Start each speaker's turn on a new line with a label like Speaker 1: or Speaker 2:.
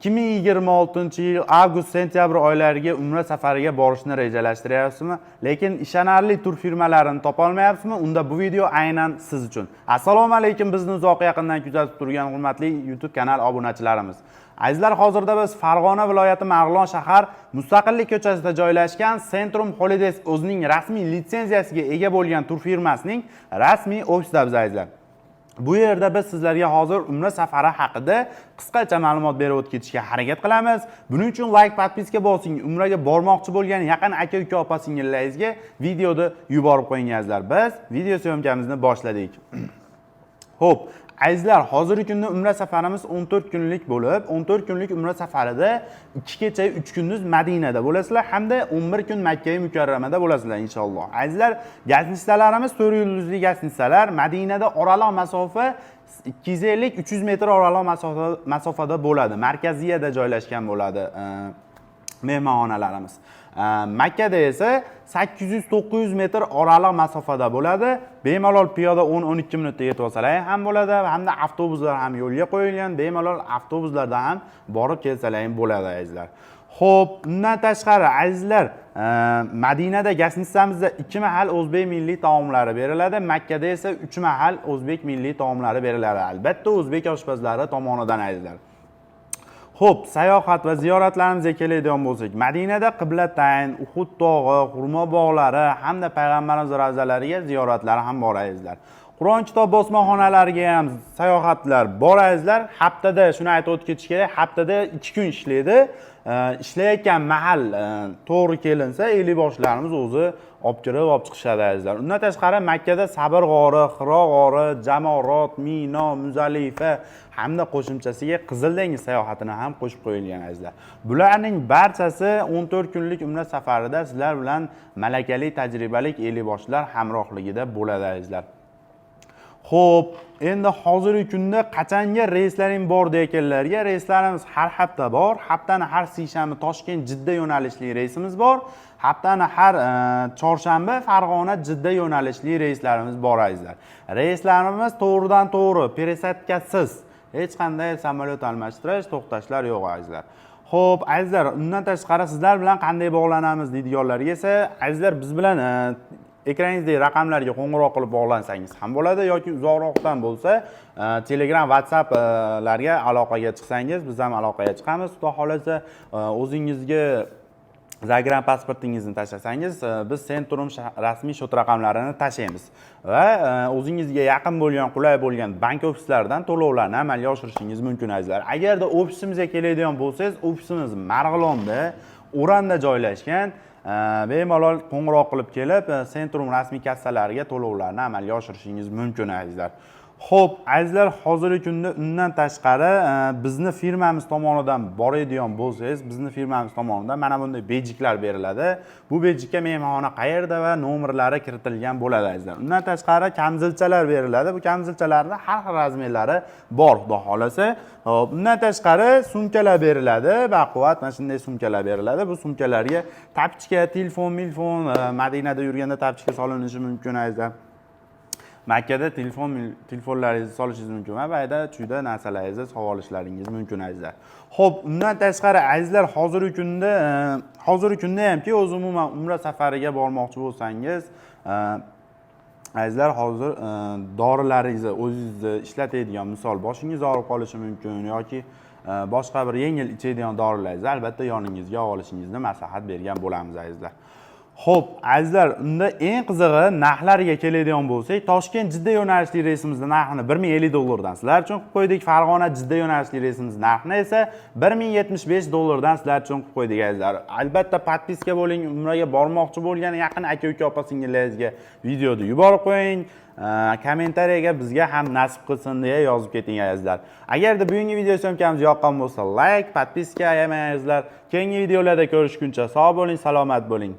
Speaker 1: 2026 yil avgust sentyabr oylariga umra safariga borishni rejalashtiryapsizmi, lekin ishonarli tur firmalarini topolmayapsizmi? Unda bu video aynan siz uchun. Assalomu alaykum, bizni uzoq yaqindan kuzatib turgan hurmatli YouTube kanal obunachilarimiz! Azizlar, hozirda biz Farg'ona viloyati, Marg'ilon shahar, Mustaqillik ko'chasida joylashgan Centrum Holidays o'zining rasmiy litsenziyasiga ega bo'lgan tur firmasining rasmiy ofisidamiz. Azizlar, bu yerda biz sizlarga hozir umra safari haqida qisqacha ma'lumot berib o'tib ketishga harakat qilamiz. Buning uchun layk, подписка bosing, umraga bormoqchi bo'lgan yaqin aka uka opa singillaringizga videoni yuborib qo'ying. Azizlar, biz video съёмка mizni boshladik. Xo'p, azizlar, hozirgi kunda umra safarimiz 14 kunlik bo'lib, 14 kunlik umra safarida 2 kecha 3 kunduz Madinada bo'lasizlar hamda 11 kun Makka Mukarramada bo'lasizlar inshaalloh. Azizlar, гостиница larimiz 4 yulduzli гостиница lar. Madinada oraliq masofa 250-300 metr oraliq masofada bo'ladi. Markaziyada joylashgan bo'ladi mehmonxonalarimiz. Makkada esa 800-900 metr oraliq masofada bo'ladi. Bemalol piyoda 10-12 minutda yetib olsalar ham bo'ladi hamda avtobuslar ham yo'lga qo'yilgan. Bemalol avtobuslarda ham borib kelsalar ham bo'ladi, azizlar. Xo'p, undan tashqari, azizlar, Madinada гостиница mizda 2 mahal o'zbek milliy taomlari beriladi. Makkada esa 3 mahal o'zbek milliy taomlari beriladi. Albatta, o'zbek oshpazlari tomonidan, azizlar. Xo'p, sayohat va ziyoratlarimizga keladigan bo'lsak, Madinada Qiblatayn, Uhud tog'i, xurmo bog'lari hamda payg'ambarimiz ravzalariga ziyoratlar ham bor, azizlar. Qur'on kitob bosmaxonalariga ham sayohatlar bor, azizlar. Haftada, shuni aytib o'tib ketish kerak, haftada 2 kun ishlaydi. Ishlayotgan mahal to'g'ri kelinsa, ellikboshlarimiz o'zi olib kirib, olib chiqishadi, azizlar. Undan tashqari, Makkada Sabr g'ori, Hiro g'ori, Jamorot, Mino, Muzalifa hamda qo'shimchasiga Qizil dengiz sayohatini ham qo'shib qo'yilgan, azizlar. Bularning barchasi 14 kunlik umra safarida sizlar bilan malakali, tajribali ellikboshlar hamrohligida bo'ladi, azizlar. Xo'p, endi hozirgi kunda qachonga reyslaring bor deganlarga, reyslarimiz har hafta bor. Haftani har seshanba Toshkent Jidda yo'nalishli reysimiz bor. Haftani har chorshanba Farg'ona Jidda yo'nalishli reyslarimiz bor, azizlar. Reyslarimiz to'g'ridan to'g'ri, пересадка siz. Hech qanday samolyot almashtirish, to'xtashlar yo'q, azizlar. Xo'p, azizlar, undan tashqari sizlar bilan qanday bog'lanamiz deydiganlarga esa, azizlar, biz bilan ekrangingizdagi raqamlarga qo'ng'iroq qilib bog'lansangiz ham bo'ladi yoki uzoqroqdan bo'lsa, Telegram, WhatsApplarga aloqaga chiqsangiz, biz ham aloqaga chiqamiz. Xudo xohlasa, o'zingizga загран pasportingizni tashlasangiz, biz Centrum rasmiy счёт raqamlarini tashlaymiz va o'zingizga yaqin bo'lgan, qulay bo'lgan bank ofislaridan to'lovlarni amalga oshirishingiz mumkin, azizlar. Agarda ofisimizga keladigan bo'lsangiz, ofisimiz Marg'ilonda, O'randa joylashgan. Bemalol qo'ng'iroq qilib kelib, Centrum rasmiy kassalariga to'lovlarni amalga oshirishingiz mumkin, azizlar. Xo'p, azizlar, hozirgi kunda undan tashqari bizni firmamiz tomonidan boradigan bo'lsangiz, bizni firmamiz tomonidan mana bunday bejiklar beriladi. Bu bejikka mehmonxona qayerda va nomerlari kiritilgan bo'ladi, azizlar. Undan tashqari kamzilchalar beriladi. Bu kamzilchalarni har xil размер lari bor, xudo xohlasa. Xo'p, undan tashqari sumkalar beriladi. Baquvvat mana shunday sumkalar beriladi. Bu sumkalarga тапочка, telefon, milfon, Madinada yurganda тапочка solinishi mumkin, azizlar. Makkada telefonlaringizni solishingiz mumkin va bayda chuyda narsalaringizni solib olishlaringiz mumkin, azizlar. Xo'p, undan tashqari, azizlar, hozirgi kunda hamki o'zi umuman umra safariga bormoqchi bo'lsangiz, azizlar, hozir dorilaringizni o'zingizni ishlatadigan, misol, boshingiz og'rib qolishi mumkin yoki boshqa bir yengil ichadigan dorilaringizni albatta yoningizga olishingizni maslahat bergan bo'lamiz, azizlar. Xo'p, azizlar, unda eng qizig'i, narxlariga keladigan bo'lsak, Toshkent Jidda yo'nalishli reysimizni narxini 1050 dollardan sizlar uchun qilib qo'ydik. Farg'ona Jidda yo'nalishli reysimiz narxini esa 1075 dollardan sizlar uchun qilib qo'ydik, azizlar. Albatta подписка bo'ling, umraga bormoqchi bo'lgan yaqin aka uka opa singillaringizga videoni yuborib qo'ying. Комментария ga bizga ham nasib qilsin deya yozib keting, azizlar. Agarda bugungi video съёмка miz yoqqan bo'lsa, layk, подписка ayamang, azizlar. Keyingi videolarda ko'rishguncha sog' bo'ling, salomat bo'ling.